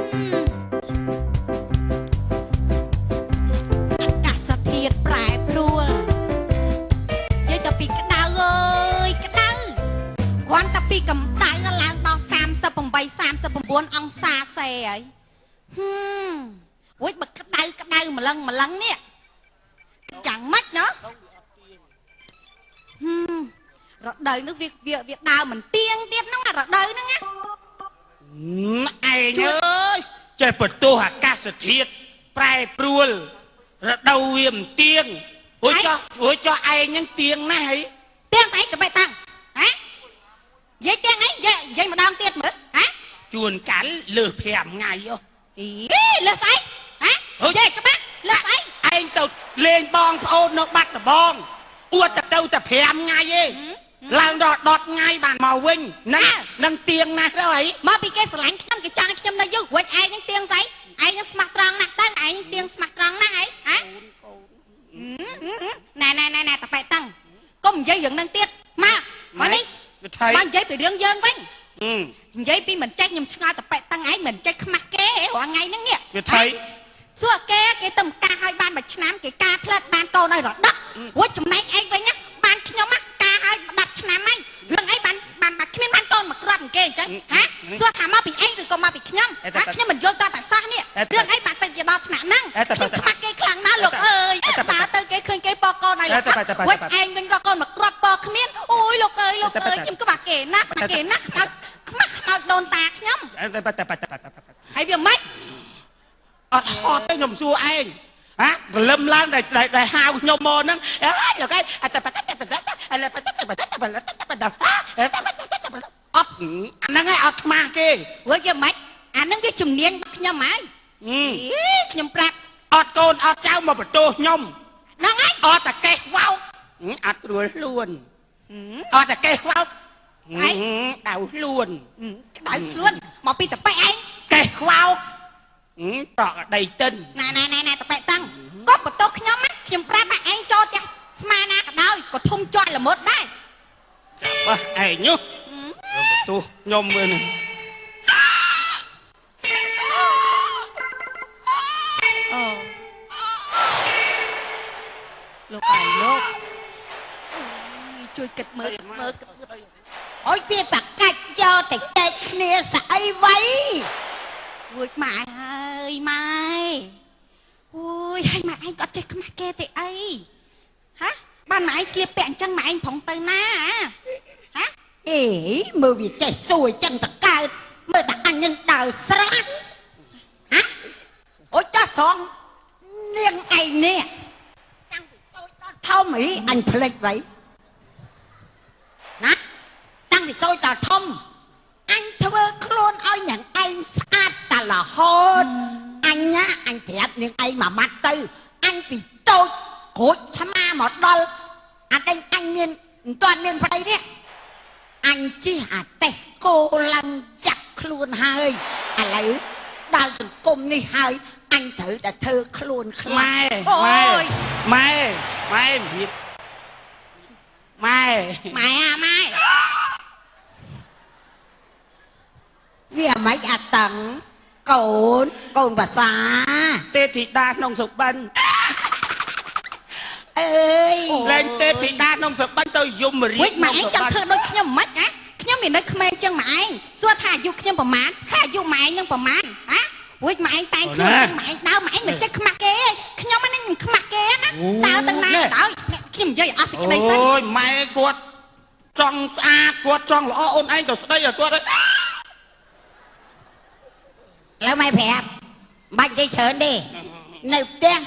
អាកាសធាតុប្រែប្រួលនិយាយតែពីក្តៅអើយក្តៅគ្រាន់តែពីកម្ដៅឡើងដល់38 39អង្សាសេហើយហឹមរួចបើក្តៅក្តៅម្លឹងម្លឹងនេះចាំម៉េចណោះហឹមរដូវនោះវាវាវាដើរមិនទៀងទៀតហ្នឹងអារដូវហ្នឹងណា ឯងអើយចេះបន្ទោសអាកាសធាតុប្រែប្រួលរដូវវាមិនទៀងរួចចោះរួចចោះឯងហ្នឹងទៀងណាស់ហី ទៀងស្អីទៅបែកតាំងហ៎និយាយទៀងអីនិយាយនិយាយម្ដងទៀតមើលហ៎ ជួនកាលលើស5ថ្ងៃហ៎ អីលើសស្អីហ៎និយាយច្បាស់លើសស្អី ឯងទៅលេងបងប្អូននៅបាត់ដបងអួតទៅទៅតែ5ថ្ងៃទេឡើងដល់10ថ្ងៃបានមកវិញនឹងនឹងទៀងណាស់ទៅអី មកពីគេស្រឡាញ់ខ្ញុំគេចង់ឲ្យខ្ញុំនៅយូររួចឯងនឹងទៀងស្អីឯងនឹងស្មោះត្រង់ណាស់ទៅឯងទៀងស្មោះត្រង់ណាស់អីហ៎ណែណែណែណែតប៉ែតាំងកុំនិយាយរឿងនឹងទៀតមកមកនេះ វិថី មកនិយាយពីរឿងយើងវិញនិយាយពីមិនចេះខ្ញុំឆ្ងល់តប៉ែតាំងឯងមិនចេះខ្មាស់គេរាល់ថ្ងៃហ្នឹងនេះ វិថី សួរគេគេទៅការឲ្យបានមួយឆ្នាំគេការផ្លិតបានកូនឲ្យរដករួចចំណែកឯងវិញណាបានខ្ញុំណាការឲ្យ10ឆ្នាំហើយរឿងអីបានបានបានគ្មានបានកូនមកគ្រាប់គេអញ្ចឹងហ៎សួរថាមកពីឯងឬក៏មកពីខ្ញុំហ៎ខ្ញុំមិនយល់តតែសោះនេះរឿងអីបានទៅជាដល់ថ្នាក់ហ្នឹងខ្ញុំខ្មាស់គេខ្លាំងណាស់លោកអើយតើទៅគេឃើញគេពកកូនឲ្យរដករួចឯងវិញរកកូនមកគ្រាប់ពកគ្មានអូយលោកអើយលោកអើយខ្ញុំខ្មាស់គេណាស់ខ្មាស់គេណាស់ខ្មោចខ្មាស់ខ្មោចដូនតាខ្ញុំហើយវាម៉េច អត់ហត់ទេខ្ញុំសួរឯងហ៎ព្រលឹមឡើងដែលដែលហៅខ្ញុំមកហ្នឹងអើយលោកឯងអត់តែតែតែតែតែតែតែតែតែអត់អាហ្នឹងឯងអត់ខ្មាស់គេ រួចវាម៉េចអាហ្នឹងវាជំនាញរបស់ខ្ញុំហើយខ្ញុំប្រាប់ អត់កូនអត់ចៅមកបន្ទោសខ្ញុំ ហ្នឹងហើយ អត់តែកេះវោកអត់ត្រួលខ្លួនអត់តែកេះវោកដៅខ្លួន ក្តៅខ្លួនមកពីតប៉ែឯង កេះខ្វោកប្រក់ដីទិន ណែណែណែណែតប៉ែតាំងក៏បន្ទោសខ្ញុំណាខ្ញុំប្រាប់ថាឯងចូលផ្ទះស្មាណាក៏ដោយក៏ធំជាន់ល្មុតដែរ បើឯងនោះបន្ទោសខ្ញុំមើលនេះ អូលោកអើយលោកជួយគិតមើលមើល អុយវាបកាច់យកតែចែកគ្នាស្អីវ៉ៃ រួចម៉ែហើយម៉ែអូយហើយម៉ែឯងក៏អត់ចេះខ្មាស់គេទេអីហ៎បានម៉ែឯងស្លៀកពាក់អញ្ចឹងម៉ែឯងប្រងទៅណាហ៎ អេមើលវាចេះសួរចឹងតកើតមើលតែអញនឹងដើរស្រាក់ហ៎អូចោះត្រង់នាងឯងនេះតាំងពីតូចដល់ធំអីអញភ្លេចវ៉ៃណាតាំងពីតូចដល់ធំអញធ្វើខ្លួនឲ្យនាងឯងស្អាតតែរហូតអញណាអញប្រាប់នាងឯងមួយម៉ាត់ទៅអញពីតូចក្រួចឆ្មាមកដល់អាដេញអញមានមិនទាន់មានប្តីនេះអញជិះអាតេះគោឡើងចាក់ខ្លួនហើយឥឡូវដល់សង្គមនេះហើយអញត្រូវតែធ្វើខ្លួនខ្លាំង ម៉ែម៉ែម៉ែម៉ែរៀបម៉ែ ម៉ែអាម៉ែ វាមិនអាតឹងកូនកូនភាសា ទេធីតាក្នុងសុបិន អើយ លែងទេធីតាក្នុងសុបិនទៅយមរាជ វិញម៉ែឯងចង់ធ្វើដូចខ្ញុំមិនណាខ្ញុំមាននៅក្មេងជាងម៉ែឯងសួរថាអាយុខ្ញុំប្រមាណហើយអាយុម៉ែឯងនឹងប្រមាណហ៎រួចម៉ែឯងតែងខ្លួននឹងម៉ែឯងដើរម៉ែឯងមិនចេះខ្មាស់គេទេខ្ញុំហ្នឹងមិនខ្មាស់គេណាដើរទាំងណាក៏ដោយខ្ញុំនិយាយអស់សេចក្តីសិន អូយម៉ែគាត់ចង់ស្អាតគាត់ចង់ល្អអូនឯងទៅស្ដីឲ្យគាត់ ឥឡូវម៉ែប្រាប់មិនបាច់និយាយច្រើនទេនៅផ្ទះ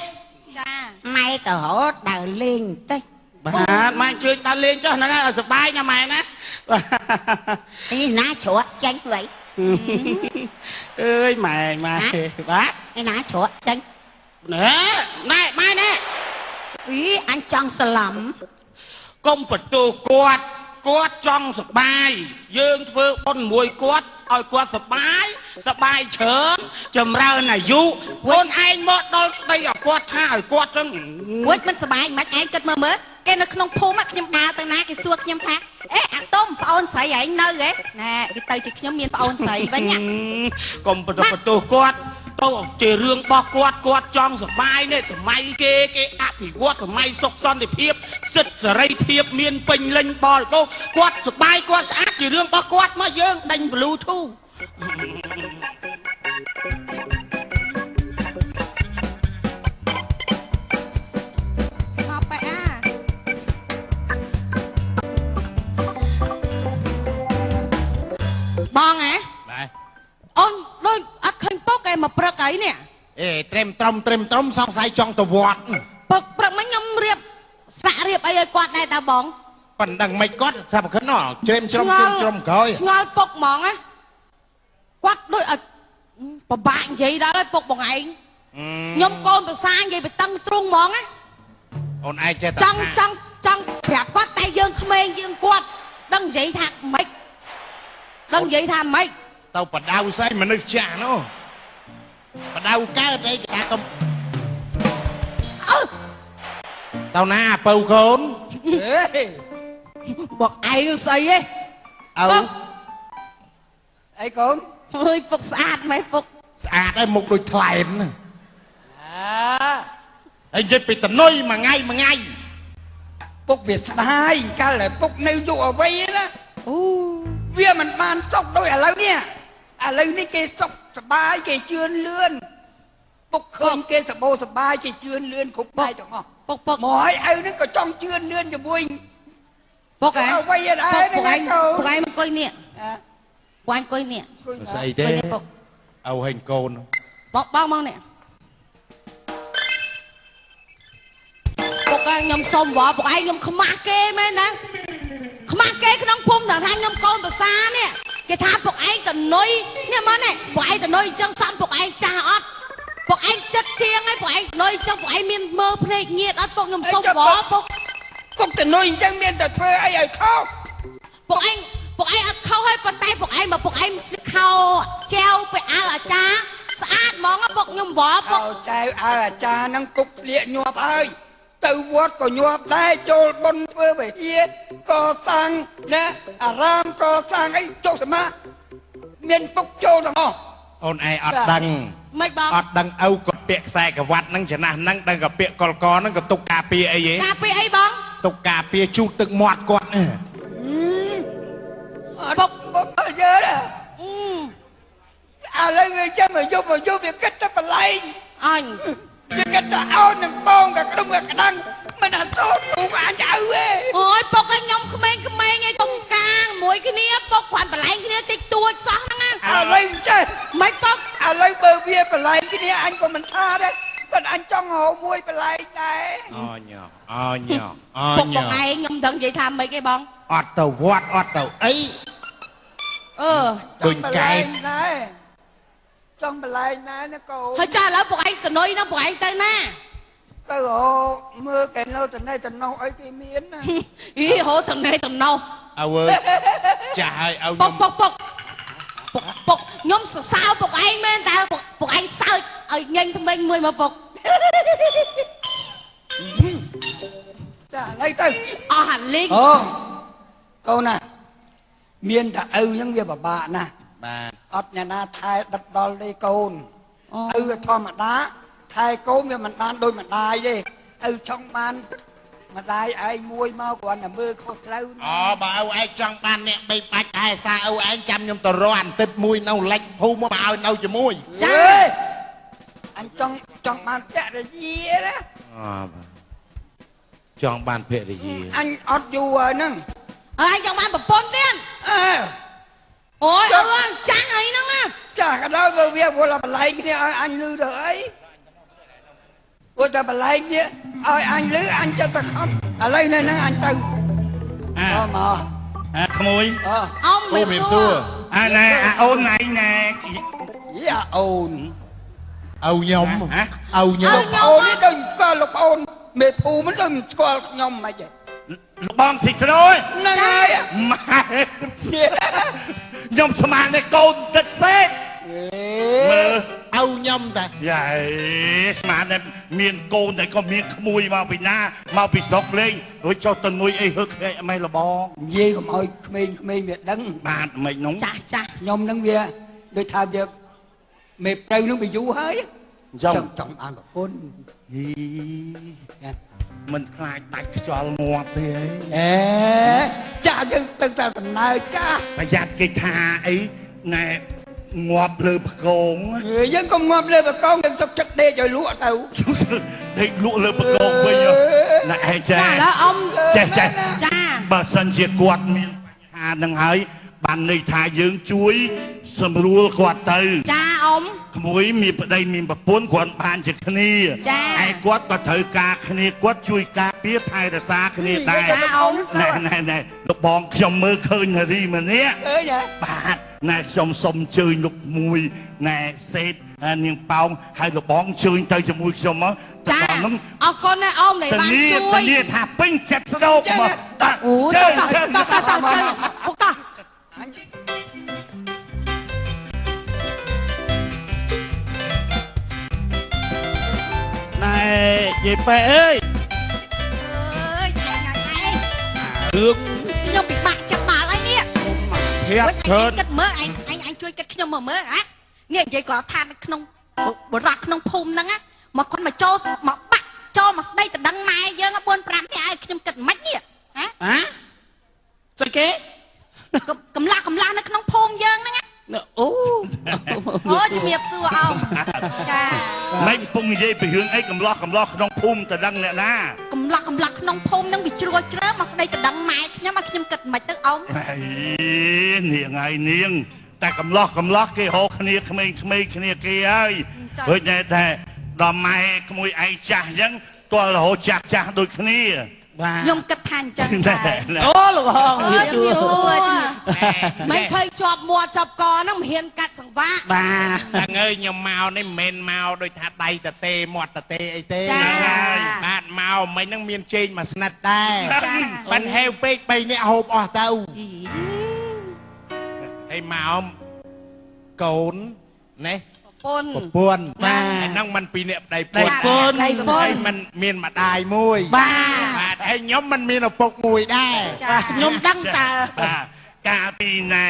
ចា ម៉ែទៅរត់ដើរលេងបន្តិច បាទម៉ែអញ្ជើញដើរលេងចុះហ្នឹងហើយឲ្យសប្បាយណាម៉ែណា នេះណាជ្រក់ចេញវ៉ៃ អើយម៉ែម៉ែបាទ នេះណាជ្រក់ចេញ ណែណែម៉ែណែ អីអញចង់ស្លំ កុំបន្ទោសគាត់គាត់ចង់សប្បាយយើងធ្វើបុណ្យមួយគាត់ឲ្យគាត់សប្បាយសប្បាយច្រើនចម្រើនអាយុអូនឯងមកដល់ស្ដីឲ្យគាត់ថាឲ្យគាត់ចឹង រួចមិនសប្បាយមិនឯងគិតមើលមើល គេនៅក្នុងភូមិខ្ញុំដើរទៅណាគេសួរខ្ញុំថាអេអាតុំប្អូនស្រីឯងនៅហ៎ណែវាទៅជាខ្ញុំមានប្អូនស្រីវិញកុំបន្ទោសគាត់ទៅជារឿងរបស់គាត់គាត់ចង់សបាយនេះសម័យគេគេអភិវឌ្ឍសម័យសុខសន្តិភាពសិទ្ធិសេរីភាពមានពេញលេញបរិបូរគាត់សបាយគាត់ស្អាតជារឿងរបស់គាត់មកយើងដេញ Bluetooth មកបែអាបងហ៎បាទអូនដូចអត់ឃើញពុកឯងមកព្រឹកអីនេះអេត្រឹមត្រឹមសង្ស័យចង់ទៅវត្តពុកព្រឹកមិញខ្ញុំរៀបស្រាក់រៀបអីឲ្យគាត់ដែរតាបងប៉ុណ្ណឹងមិនគាត់ថាប្រខិនជ្រេមជ្រុំជ្រេមជ្រុំក្រោយឆ្ងល់ពុកហ្មងណាគាត់ដូចឲ្យពិបាកនិយាយដល់ហើយពុកបងឯងខ្ញុំកូនប្រសានិយាយទៅតឹងទ្រូងហ្មងណាអូនឯងចេះតែចង់ប្រាប់គាត់តែយើងក្មេងយើងគាត់ដឹងនិយាយថាម៉េចដឹងនិយាយថាម៉េចទៅបដៅស្អីមនុស្សចាស់នោះបដៅកើតអីគេថាកុំទៅណាពៅកូនបងឯងស្អីហ៎ឪអីកូនអើយពុកស្អាតម៉េះពុកស្អាតហើយមុខដូចថ្លែនអាហើយនិយាយពីតនុយមួយថ្ងៃមួយថ្ងៃពុកវាស្ដាយកាលតែពុកនៅយុវវ័យណាអូវាមិនបានសុខដូចឥឡូវនេះឥឡូវនេះគេសុខសបាយគេជឿនលឿនពុកឃើញគេសបោសបាយគេជឿនលឿនគ្រប់ផ្នែកទាំងអស់ពុកពុកមកឲ្យឪនឹងក៏ចង់ជឿនលឿនជាមួយពុកឯងអ្វីដែរពុកឯងពុកឯងមកអង្គុយនេះពុកឯងអង្គុយនេះស្អីទេឪហែងកូនបងបងមកនេះពុកឯងខ្ញុំសុំវល់ពុកឯងខ្ញុំខ្មាស់គេមែនណាខ្មាស់គេក្នុងភូមិថាខ្ញុំកូនប្រសានេះគេថាពុកឯងតនុយនេះមើលនេះពុកឯងតនុយអញ្ចឹងសំពុកឯងចាស់អត់ពុកឯងចិត្តជាងហើយពុកឯងតនុយអញ្ចឹងពុកឯងមានមើលភ្នែកញៀតអត់ពុកខ្ញុំសុំវល់ពុកពុកតនុយអញ្ចឹងមានតែធ្វើអីឲ្យខុសពុកឯងអត់ខុសហើយប៉ុន្តែពុកឯងមកពុកឯងខោចែវไปអាវអាចារ្យស្អាតហ្មងពុកខ្ញុំវល់ពុកខោចែវអាវអាចារ្យហ្នឹងពុកស្លៀកញាប់ហើយទៅវត្តក៏ញាប់ដែរចូលបុណ្យធ្វើវិហារកសាងណាអារាមកសាងអីចុះសមាមានពុកចូលទាំងអស់អូនឯងអត់ដឹងមិនបងអត់ដឹងឪគាត់ពាក់ខ្សែក្រវ៉ាត់ហ្នឹងចំណាស់ហ្នឹងដឹងក៏ពាក់កលកហ្នឹងក៏ទុកការពារអីហ៎ការពារអីបងទុកការពារជូតទឹកមាត់គាត់ពុកពុកយើឥឡូវវាចាំមកយប់មកយប់វាគិតតែបលែងអញវាគិតតែអូននឹងបងតែក្រុមតែក្តាំងមិនអាសូរទូអញឪទេអូយពុកឲ្យខ្ញុំក្មេងៗឯងទុំកាងមួយគ្នាពុកគ្រាន់បលែងគ្នាតិចតួចសោះហ្នឹងណាឥឡូវចេះមិនពុកឥឡូវបើវាបលែងគ្នាអញក៏មិនថាដែរគាត់អញចង់រកមួយបលែងដែរអូញអូញអូពុកបងឯងខ្ញុំដឹងនិយាយថាម៉េចទេបងអត់ទៅវត្តអត់ទៅអីអឺដូចកែបដែរចង់បលែងណាណាកូនហើយចាឥឡូវពុកឯងតនុយហ្នឹងពុកឯងទៅណាទៅរកមើលគេនៅតំណែតំណោះអីគេមានណាអីហូតំណែតំណោះឪអើយចាស់ហើយឪខ្ញុំពុកពុកពុកពុកខ្ញុំសរសើរពុកឯងមែនតើពុកឯងសើចឲ្យញ៉ាញ់ថ្មិញមួយមកពុកចាឥឡូវទៅអស់អាលីងអូកូនណាមានតែឪហ្នឹងវាពិបាកណាស់បាទអត់អ្នកណាថែដិតដល់ទេកូនឪធម្មតាថែកូនវាមិនបានដូចម្ដាយទេឪចង់បានម្ដាយឯងមួយមកគ្រាន់តែមើលខុសត្រូវអូបើឪឯងចង់បានអ្នកបីបាច់ថែសារឪឯងចាំខ្ញុំទៅរកអាទិត្យមួយនៅលិចភូមិមកឲ្យនៅជាមួយចាអញចង់បានភរិយាណាអូចង់បានភរិយាអញអត់យូរហើយហ្នឹងអើឯងចង់បានប្រពន្ធទៀតអើអូយអើចាស់អីហ្នឹងណាចាស់ក៏ដោយបើវាវល់បលែងគ្នាឲ្យអញលឺទៅអីព្រោះតែបលែងគ្នាឲ្យអញលឺអញចិត្តតែខំឥឡូវនៅហ្នឹងអញទៅអមកអាក្មួយអមមានសួរអាណែអាអូនឯងណែយីអាអូនឪខ្ញុំឪខ្ញុំអូននេះដូចស្គាល់លោកអូនមេភូមិមិនដូចស្គាល់ខ្ញុំមិនហីលោកបងស៊ីត្រូហ្នឹងហើយម៉ែខ្ញុំស្មានតែកូនទឹកសេតមើល ឪ ខ្ញុំតា យ៉ៃស្មានតែមានកូនតែក៏មានក្មួយមកពីណាមកពីស្រុកលេងរួចចុះទៅនួយអីហឹកហែកម៉េះលបង និយាយកុំឲ្យក្មេងៗវាដឹង បាទមិននោះ ចាស់ចាស់ ខ្ញុំនឹងវាដូចថាវាមេប្រៅនឹងវាយូរហើយ អញ្ចឹង ចង់បានប្រពន្ធ យីមិនខ្លាចដាច់ខ្យល់ងាប់ទេអី អេចាស់យើងទៅតែដំណើរចាស់ ប្រយ័ត្នគេថាអីណែងាប់លើផ្គង យើងកុំងាប់លើបកងយើងសុកចិត្តដេកឲ្យលក់ទៅ ដេកលក់លើផ្គងវិញណែឯងចេះ ចាឥឡូវអ៊ំ ចេះចេះ ចា បើសិនជាគាត់មានបញ្ហានឹងហើយបានន័យថាយើងជួយសម្រួលគាត់ទៅ ចាអ៊ំ ក្មួយមានប្តីមានប្រពន្ធគាត់បានជាគ្នាឯគាត់ក៏ត្រូវការគ្នាគាត់ជួយការពារថែរក្សាគ្នាដែរ ចាអ៊ំ ណែណែណែលោកបងខ្ញុំមើលឃើញនារីម្នាក់ អើយ បាទណែខ្ញុំសុំជើញលោកមួយណែសេតនាងប៉ោងហើយលោកបងជើញទៅជាមួយខ្ញុំមក ចាអរគុណណាអ៊ំដែលបានជួយ ធានាថាពេញចិត្តស្ដោកមក អូតោះតោះតោះតោះជើញពុកតោះ ណែយាយប៉ែអើយ អើយឯងឯង រឿង ខ្ញុំពិបាកចិត្តដល់ហើយនេះ ប្រាប់ច្រើន គិតមើលឯងឯងឯងជួយគិតខ្ញុំមើលមើលហ៎នេះនិយាយគាត់ថានៅក្នុងបរោះក្នុងភូមិហ្នឹងមកគាត់មកចូលមកបាក់ចូលមកស្ដីតដឹងម៉ែយើង4 5នាក់ឲ្យខ្ញុំគិតមិននេះហ៎ ហ៎ស្អីគេ កំឡាស់កំឡាស់នៅក្នុងភូមិយើងហ្នឹង អូ អូជំរាបសួរអ៊ំចា មិនកំពុងនិយាយពីរឿងអីកំឡោះកំឡោះក្នុងភូមិតដឹងអ្នកណា កំឡោះកំឡោះក្នុងភូមិហ្នឹងវាជ្រួលជ្រើមកស្ដីតដឹងម៉ែខ្ញុំឲ្យខ្ញុំគិតមិនទៅអ៊ំ ហីនាងហើយនាងតែកំឡោះកំឡោះគេហៅគ្នាក្មេងក្មេងគ្នាគេហើយដូចតែតែដល់ម៉ែក្មួយឯងចាស់អញ្ចឹងទាល់រហូតចាស់ចាស់ដូចគ្នា បាទ ខ្ញុំគិតថាអញ្ចឹងដែរ អូលោកហង ជំរាបសួរមិនឃើញជាប់មាត់ជាប់កហ្នឹងមិនហ៊ានកាត់សង្វាក់ បាទ តែងើយខ្ញុំមកនេះមិនមែនមកដូចថាដៃតទេមាត់តទេអីទេបាទមកមិញហ្នឹងមានជែកមួយស្និតដែរប៉ិនហេវពេក3នាក់ហូបអស់ទៅហើយមកកូននេះ ប្រពន្ធ ប្រពន្ធបាទហ្នឹងមិនពីរនាក់ប្តីប្រពន្ធហើយមិនមានម្ដាយមួយបាទបាទហើយខ្ញុំមិនមានឪពុកមួយដែរ ខ្ញុំដឹងតើ បាទកាលពីណែ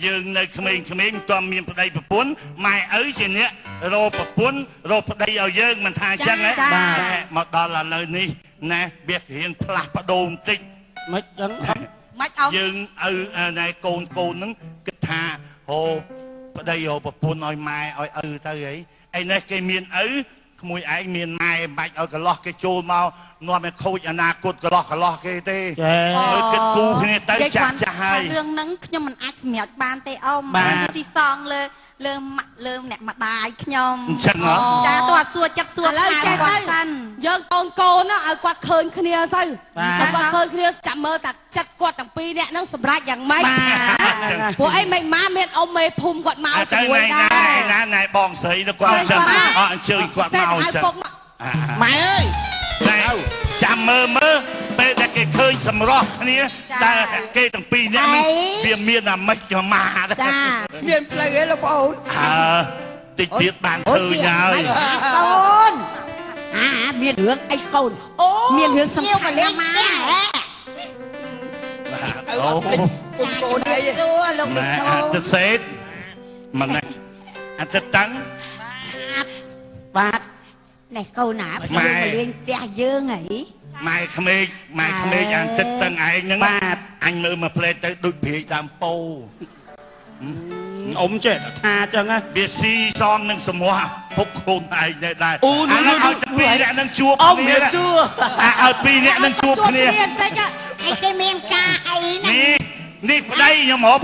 យើងនៅក្មេងៗមិនទាន់មានប្តីប្រពន្ធម៉ែឪជាអ្នករកប្រពន្ធរកប្តីឲ្យយើងមិនថាអញ្ចឹងហ៎បាទមកដល់ឥឡូវនេះណែវារៀងផ្លាស់ប្ដូរបន្តិច មិនចឹង មិនអោ យើងឪណែកូនកូនហ្នឹងគិតថាហូប្តីរកប្រពន្ធឲ្យម៉ែឲ្យឪទៅហីឯនេះគេមានឪក្មួយឯងមានម៉ែមិនបាច់ឲ្យកន្លោះគេចូលមកនាំឲ្យខូចអនាគតកន្លោះកន្លោះគេទេមើលគិតគូគ្នាទៅចាស់ចាស់ហើយ រឿងហ្នឹងខ្ញុំមិនអាចសម្រេចបានទេអ៊ំស៊ីសងលើលើលើអ្នកម្ដាយខ្ញុំ អញ្ចឹងហ៎ ចាតោះសួរចិត្តសួរ ឥឡូវចេះទៅយើងកូនកូនឲ្យគាត់ឃើញគ្នាទៅឲ្យគាត់ឃើញគ្នាចាំមើលតែចិត្តគាត់ទាំងពីរនាក់ហ្នឹងសម្រេចយ៉ាងម៉េចព្រោះអីមិនម៉ាមានអ៊ំមេភូមិគាត់មកជាមួយដែរ ណាណែបងស្រីទៅគាត់អញ្ចឹងអអញ្ជើញគាត់មកអញ្ចឹង ម៉ែអើយ ណែចាំមើលមើលពេលដែលគេឃើញសម្រស់គ្នាតែគេទាំងពីរនាក់ហ្នឹងវាមានអាម៉េចម៉ា ចា មានផ្លូវឯងលោកប្អូន អើតិចទៀតបានឃើញហើយក ូនអាមានរឿងអីកូន អូមានរឿងសំខាន់ណាស់ម៉ែ អូ កូនអី សួរលោក ណែអត្តសេតម៉ណែអត្តតាំង បាទ នេះកូនណាមកលេងផ្ទះយើងហី ម៉ែក្មេកម៉ែក្មេកអានចិត្តតឹងឯងហ្នឹង បាទ អញមើលមកផ្លែទៅដូចព្រាយដើមពោ អ៊ំចេះថាចឹងហ៎ វាស៊ីសងនឹងសម្រស់ពុកខ្លួនឯងដែរអានោះឲ្យតែពីរអ្នកនឹងជួបគ្នាឲ្យពីរអ្នកនឹងជួបគ្នា អីគេមានការអីណា នេះនេះប្តីខ្ញុំរក